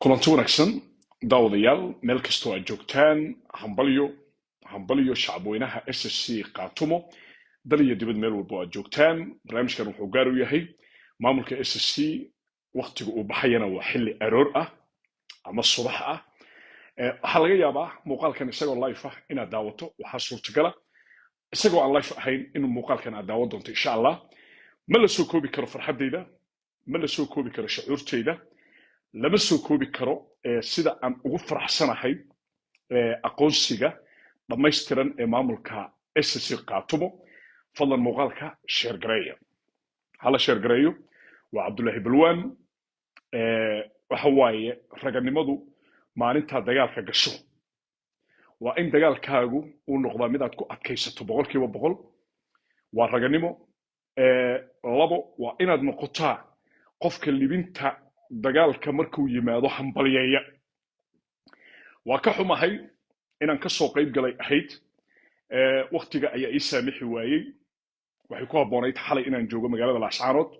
Kulanti wanaagsan, daawadayaal, meel kastoo aad joogtaan. Hambalyo, hambalyo, shacabweynaha SSC Khaatumo, dal iyo dibad, meel walbo aad joogtaan. Barnaamijkan wuxuu gaar u yahay maamulka SSC. Waktiga uu baxayana waa xilli aroor ah ama subax ah. Waxaa laga yaabaa muuqaalkan isagoo live ah inaad daawato. Waxaa suurtagala isagoo aan live ahayn inuu muuqaalkan aad daawan doonto, insha Allah. Ma la soo koobi karo farxaddayda, ma la soo koobi karo shucuurtayda, lama soo koobi karo sida aan ugu faraxsanahay aqoonsiga dhammaystiran ee maamulka SSC Khaatumo. Fadlan muuqaalka share gareeya, hala share gareeyo. Waa Cabdullaahi Balwaan. Waxa waaye, raganimadu maalintaa dagaalka gasho waa in dagaalkaagu uu noqdaa mid aad ku adkaysato 100%. Waa raganimo. Labo, waa inaad noqotaa qofka libinta dagaalka markuu yimaado hambalyeeya. Waa ka xumahay inaan ka soo qayb galay ahayd, waktiga ayaa ii saamixi waayey. Waxay ku habboonayd xalay inaan joogo magaalada Laascaanood,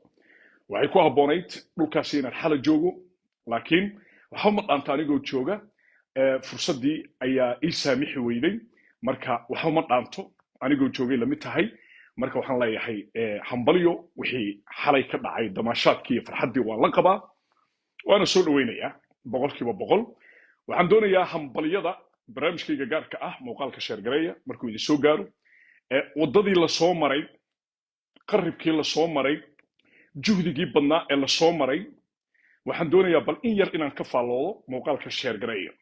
waxay ku habboonayd dhulkaasi inaan xalay joogo, laakiin waxba ma dhaanto anigoo jooga. Fursaddii ayaa ii saamixi weyday, marka waxba ma dhaanto, anigoo joogay lamid tahay. Marka waxaan leeyahay hambalyo. Wixii xalay ka dhacay, damaashaadkii iyo farxaddii, waan la qabaa, waana soo dhaweynayaa 100%. Waxaan doonayaa hambalyada barnaamijkayga gaarka ah. Muuqaalka share gareeya markuu idin soo gaaro. Waddadii lasoo maray, qaribkii lasoo maray, juhdigii badnaa ee lasoo maray, waxaan doonayaa bal in yar inaan ka faalloodo. Muuqaalka share gareeya.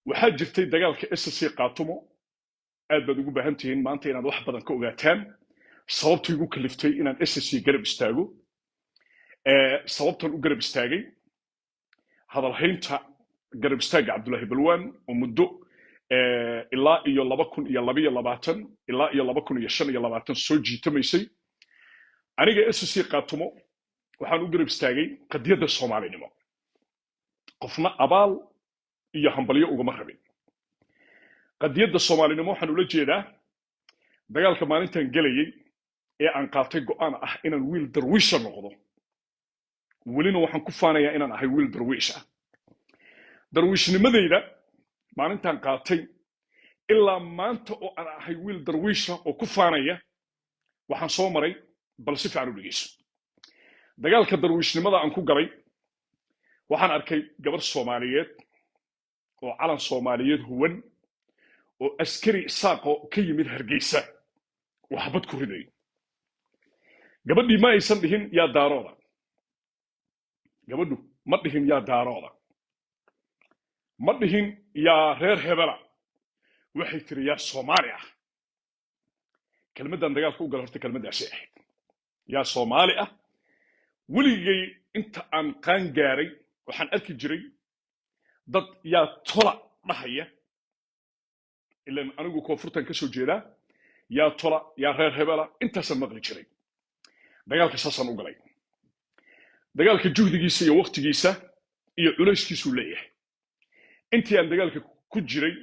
Waxaa jirtay dagaalka SSC Khaatumo. Aad baad ugu baahan tihiin maanta inaad wax badan ka ogaataan sababta igu kaliftay inaan SSC garab istaago, sababtan u garab istaagay, hadalhaynta garab istaagga Cabdullaahi Balwaan oo muddo ilaa iyo 2022 ilaa iyo 2025 soo jiitamaysay. Aniga SSC Khaatumo waxaan u garab istaagay qadiyadda Soomaalinimo. Qofna abaal iyo hambalyo ugama rabin. Qadiyadda Soomaalinimo waxaan ula jeedaa dagaalka maalintan gelayay ee aan qaatay go'aan ah inaan wiil Darwiisha noqdo. Welina waxaan ku faanayaa inaan ahay wiil Darwiish ah. Darwiishnimadayda maalintaan qaatay ilaa maanta oo aan ahay wiil Darwiisha oo ku faanaya, waxaan soo maray bal si fiican u dhegeyso. Dagaalka darwiishnimada aan ku galay, waxaan arkay gabar Soomaaliyeed oo calan Soomaaliyeed huwan oo askari Isaaqoo ka yimid Hargeysa oo xabad ku ridayo. Gabadhii ma aysan dhihin "Yaa Daarooda". Gabadhu ma dhihin "Yaa Daarooda", ma dhihin "Yaa reer hebela". Waxay tiri "Yaa Soomaali ah?" Kelmaddan dagaalka u gala horta kelmaddaasay ahayd, "Yaa Soomaali ah?" Weligay inta aan qaan gaaray waxaan arki jiray dad "Yaa tola" dhahaya. Ilan anigu koonfurtan ka soo jeedaa. "Yaa tola", "Yaa reer hebela", intaasaan maqli jiray. Dagaalka saasaan u galay. Dagaalka juhdigiisa iyo waktigiisa iyo culayskiisuu leeyahay. Intii aan dagaalka ku jiray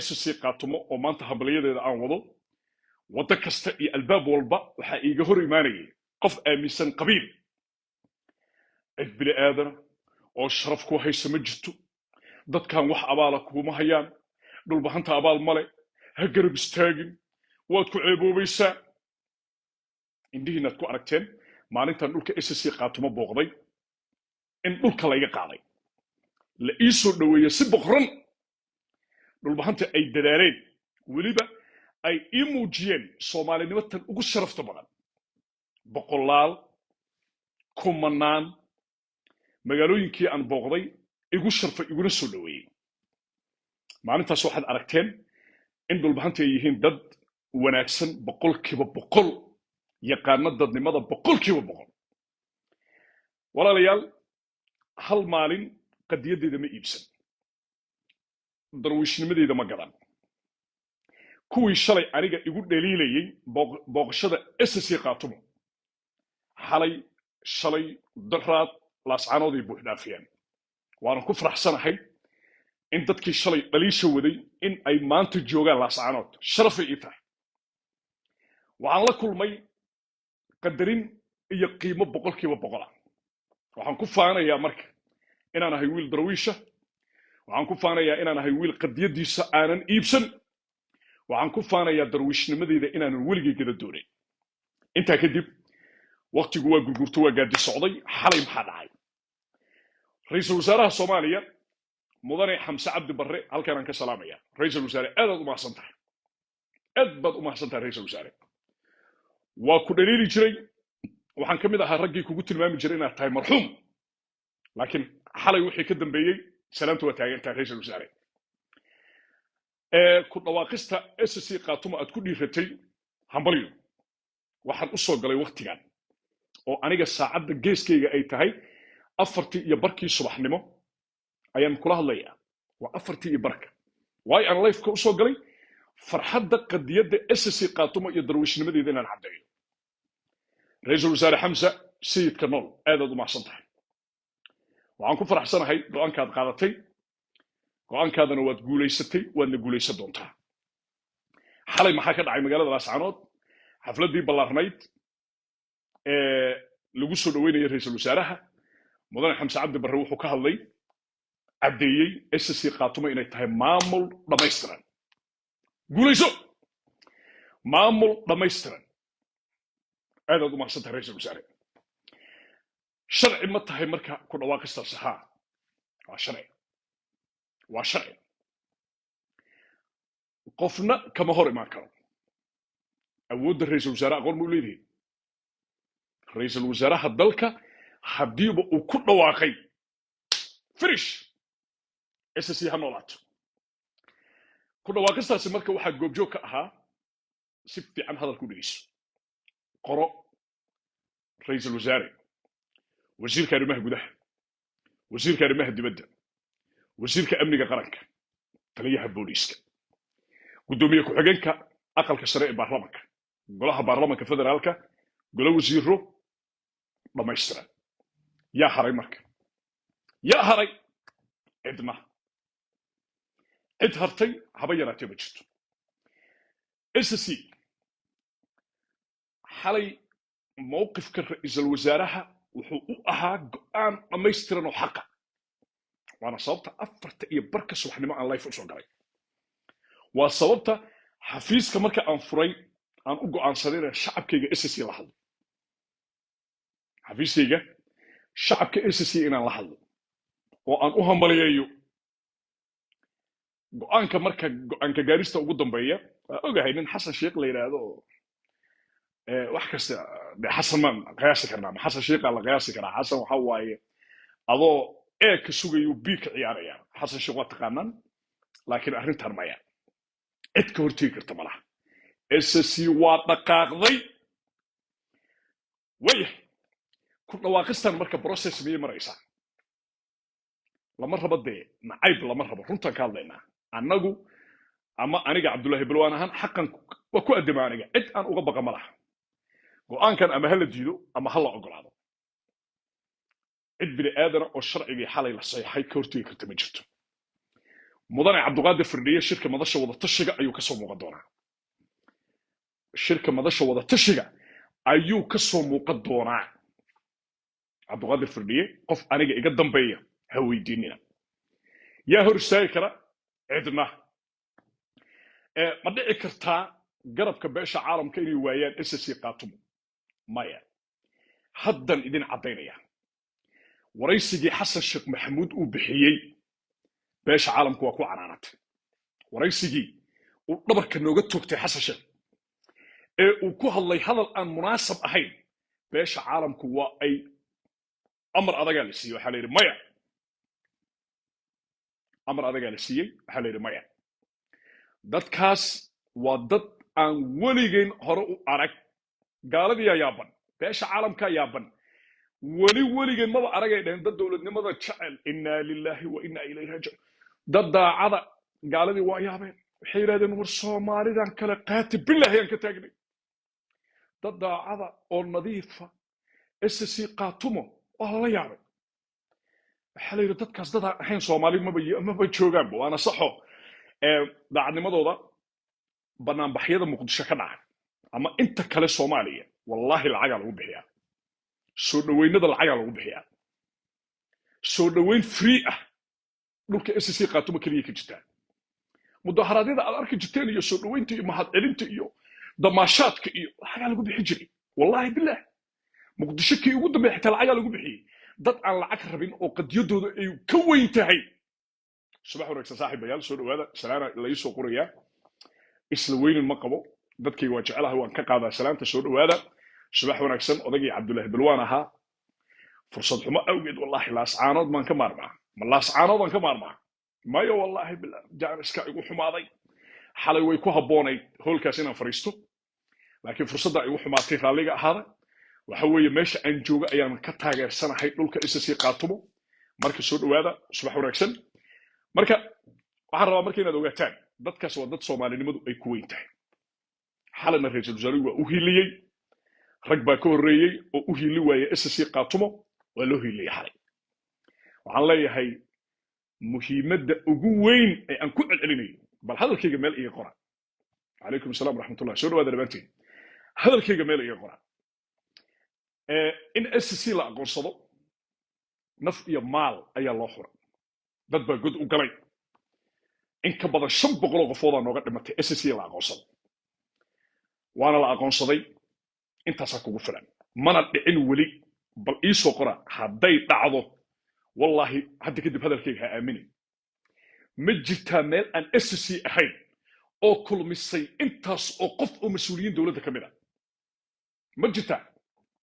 SSC Khaatumo oo maanta hambalyadeeda aan wado, waddo kasta iyo albaab walba waxaa iiga hor imaanayay qof aaminsan qabiil. Cid bini aadana oo sharaf ku haysa ma jirto. Dadkan wax abaala kuuma hayaan. Dhulbahanta abaal male, ha garab istaagin, waad ku ceeboobaysaa. Indhihiinaad ku aragteen maalintan dhulka SSC Khaatumo booqday in dhulka layga qaaday, la ii soo dhoweeye si boqran. Dhulbahanta ay dadaaleen, weliba ay ii muujiyeen Soomaalinimo tan ugu sharafta badan. Boqolaal, kumanaan magaalooyinkii aan booqday igu sharfay, iguna soo dhoweeyey. Maalintaas waxaad aragteen in Dhulbahanta ay yihiin dad wanaagsan 100%, yaqaano dadnimada 100%. Walaalayaal, hal maalin qadiyaddeeda ma iibsan, darwiishnimadeyda ma gadan. Kuwii shalay aniga igu dhaliilayey booqashada SSC Khaatumo, xalay, shalay, daraad Laascaanood ay buux dhaafiyeen. Waana ku faraxsanahay in dadkii shalay dhaliisha waday in ay maanta joogaan Laascaanood. Sharafay ii tahay. Waxaan la kulmay qadarin iyo qiimo 100% ah. Waxaan ku faanayaa marka Inaan ahay wiil Darwiisha. Waxaan ku faanayaa inaan ahay wiil qadiyadiisa aanan iibsan. Waxaan ku faanayaa Darwiishnimadeyda inaanan weligay gada doonayn. Intaa kadib, waktigu waa gurgurto, waa gaadi socday. Xalay maxaa dhacay? Ra-iisul wasaaraha Soomaaliya, Mudane Xamse Cabdi Barre, halkaan aan ka salaamaya. Ra-iisul wasaare, aad aad u mahadsan tahay, aad baad u mahadsan tahay, ra-iisul wasaare. Waa ku dhaliili jiray, waxaan ka mid ahaa raggii kugu tilmaami jiray inaad tahay marxuum, laakiin xalay wixii ka dambeeyey salaamta waa taagan tahay, ra-iisul wasaare. Ku dhawaaqista SSC Khaatumo aad ku dhiiratay, hambalyo. Waxaan u soo galay waktigan oo aniga saacadda geeskayga ay tahay 4:30 subaxnimo ayaan kula hadlayaa. Waa 4:30. Waayo, aan live-ka u soo galay farxadda qadiyadda SSC Khaatumo iyo Darwiishnimadeeda inaan caddeeyo. Ra-iisul wasaare Xamsa, sayidka nool, aadaad u mahadsan tahay. Waxaan ku faraxsanahay go'aankaad qaadatay. Go'aankaadana waad guulaysatay, waadna guulaysan doontaa. Xalay maxaa ka dhacay magaalada Laascanood? Xafladdii ballaarnayd ee lagu soo dhaweynayay ra-iisul wasaaraha, Mudane Xamse Cabdi Barre, wuxuu ka hadlay, caddeeyey SSC Khaatumo inay tahay maamul dhammaystiran. Guulayso, maamul dhammaystiran. Aadaad u mahadsan tahay, ra-iisul wasaare. Sharci ma tahay marka ku dhawaaqistaasi? Haa, waa sharci, waa sharci. Qofna kama hor imaan karo. Awoodda ra-iisul wasaare aqoon ma u leedihin? Ra-iisul wasaaraha dalka haddiiba uu ku dhawaaqay, finish. SSC ha noolaato. Ku dhawaaqistaasi marka waxaa goobjoog ka ahaa, si fiican hadalku dhegeyso, qoro: ra-iisul wasaare, wasiirka arrimaha gudaha, wasiirka arrimaha dibadda, wasiirka amniga qaranka, taliyaha booliiska, guddoomiye ku-xigeenka aqalka sare ee baarlamanka, golaha baarlamanka federaalka, golo wasiiro dhammaystiran. Yaa haray marka? Yaa haray? Cidna, cid hartay haba yaraatee ma jirto. SSC xalay mowqifka ra-iisul wasaaraha wuxuu u ahaa go'aan dhammaystiran oo xaqa. Waana sababta 4:30 subaxnimo aan live usoo galay. Waa sababta xafiiska marka aan furay aan u go'aansaday inaan shacabkayga SSC la hadlo, xafiiskayga shacabka SSC inaan la hadlo oo aan u hambaliyeeyo go'aanka. Marka go'aanka gaarista ugu dambeeya, waa ogahay nin Xasan Sheekh la yidhaahdo oo wax kasta de. Xasan maan qiyaasi karnaa? Ma Xasan Sheekhaa la qiyaasi karaa? Xasan waxa waaye adoo E ka sugayu B ka ciyaaraya. Xasan Sheekh waa taqaanaan, laakiin arrintan maya, cid ka hortegi karta malaha. SSC waa dhaqaaqday. Wayahay, ku dhawaaqistan marka process miyay maraysaa? Lama rabo dee, nacayb lama rabo. Runtaan ka hadlaynaa annagu, ama aniga Cabdullaahi Balwaan ahaan, xaqan waa ku addima. Aniga cid aan uga baqa ma laha. Go'aankan ama ha la diido ama ha la ogolaado, cid bini aadana oo sharcigii xalay la saxeexay ka hortegi karta ma jirto. Mudane Cabduqaadir Firdhiye shirka madasha wadatashiga ayuu kasoo muuqan doonaa. Shirka madasha wadatashiga ayuu kasoo muuqan doonaa Cabduqaadir Firdhiye. Qof aniga iga dambeeya ha weydiinina. Yaa hor istaagi kara? Cidna. Ma dhici kartaa garabka beesha caalamka inay waayaan SSC Khaatumo? Maya. Haddan idin caddaynaya, waraysigii Xasan Sheekh Maxamuud uu bixiyey, beesha caalamku waa ku canaanatay. Waraysigii uu dhabarka nooga toogtay Xasan Sheekh ee uu ku hadlay hadal aan munaasab ahayn, beesha caalamku waa ay amar adagaa la siiyey. Waxaa la yidhi maya. Amar adagaa la siiyey. Waxaa la yidhi maya, dadkaas waa dad aan weligeyn hore u arag. Gaaladiyaa yaaban, beesha caalamkaa yaaban. Weli weligeen maba aragay dhaheen dad dowladnimada jecel. Innaa lilaahi wa innaa ilayhi raajicuun. Dad daacada. Gaaladii waa yaabeen. Waxay yidhahdeen, war Soomaalidan kale qaati bilaahi aan ka taagnay, dad daacada oo nadiifa. SSC Khaatumo waa lala yaabay. Waxaa la yidhi dadkaas dad aan ahayn Soomaali maba joogaanba. Waana saxo. Daacadnimadooda banaanbaxyada Muqdisho ka dhacay ama inta kale Soomaaliya, wallaahi lacagaa lagu bixiyaa. Soo dhoweynada lacagaa lagu bixiyaa. Soo dhoweyn free ah dhulka SSC Khaatumo keliya ka jirtaa. Mudaharaadyada aad arki jirteen iyo soo dhoweynta iyo mahadcelinta iyo damaashaadka iyo lacagaa lagu bixi jiray. Wallahi bilah, Muqdisho kii ugu dambeeya xitaa lacagaa lagu bixiyey. Dad aan lacag rabin oo qadiyadooda ay ka weyn tahay. Subax wanaagsan, saaxiibayaal, soo dhowaada. Salaana la ii soo qorayaa. Isla weynin ma qabo, dadkayga waa jecelahay, waan ka qaadaa salaanta. Soo dhowaada, subax wanaagsan. Odagii Cabdullaahi Balwaan ahaa, fursad xumo awgeed, wallahi Laascaanood baan ka maarmaa. Ma Laascaanood baan ka maarmaa? Mayo, wallahi billah, jaaniska igu xumaaday. Xalay way ku habboonayd hoolkaas inaan fadhiisto, laakiin fursadda igu xumaatay, raalliga ahaada. Waxa weeye, meesha aan joogo ayaan ka taageersanahay dhulka SSC Khaatumo. Marka soo dhowaada, subax wanaagsan. Marka waxaan rabaa marka inaad ogaataan, dadkaas waa dad Soomaalinimadu ay ku weyn tahay. Xalayna ra-iisul wasaaruhu waa u hiiliyey. Rag baa ka horreeyey oo u hiili waayey SSC Khaatumo, waa loo hiiliyey xalay. Waxaan leeyahay, muhiimadda ugu weyn ee aan ku celcelinayo, bal hadalkayga meel iga qora. Calaykum asalaam waraxmatullah, soo dhawaada dhammaantiin. Hadalkayga meel iga qora. In SSC la aqoonsado, naf iyo maal ayaa loo xuray, dad baa god u galay. In ka badan 500 oo qofoodaa nooga dhimatay SSC la aqoonsado, waana la aqoonsaday. Intaasaa kugu filan. Mana dhicin weli. Bal iisoo qora hadday dhacdo. Wallaahi, hadda kadib hadalkayga ha aaminin. Ma jirtaa meel aan SSC ahayn oo kulmisay intaas oo qof oo mas-uuliyiin dowladda ka mid a? Ma jirtaa?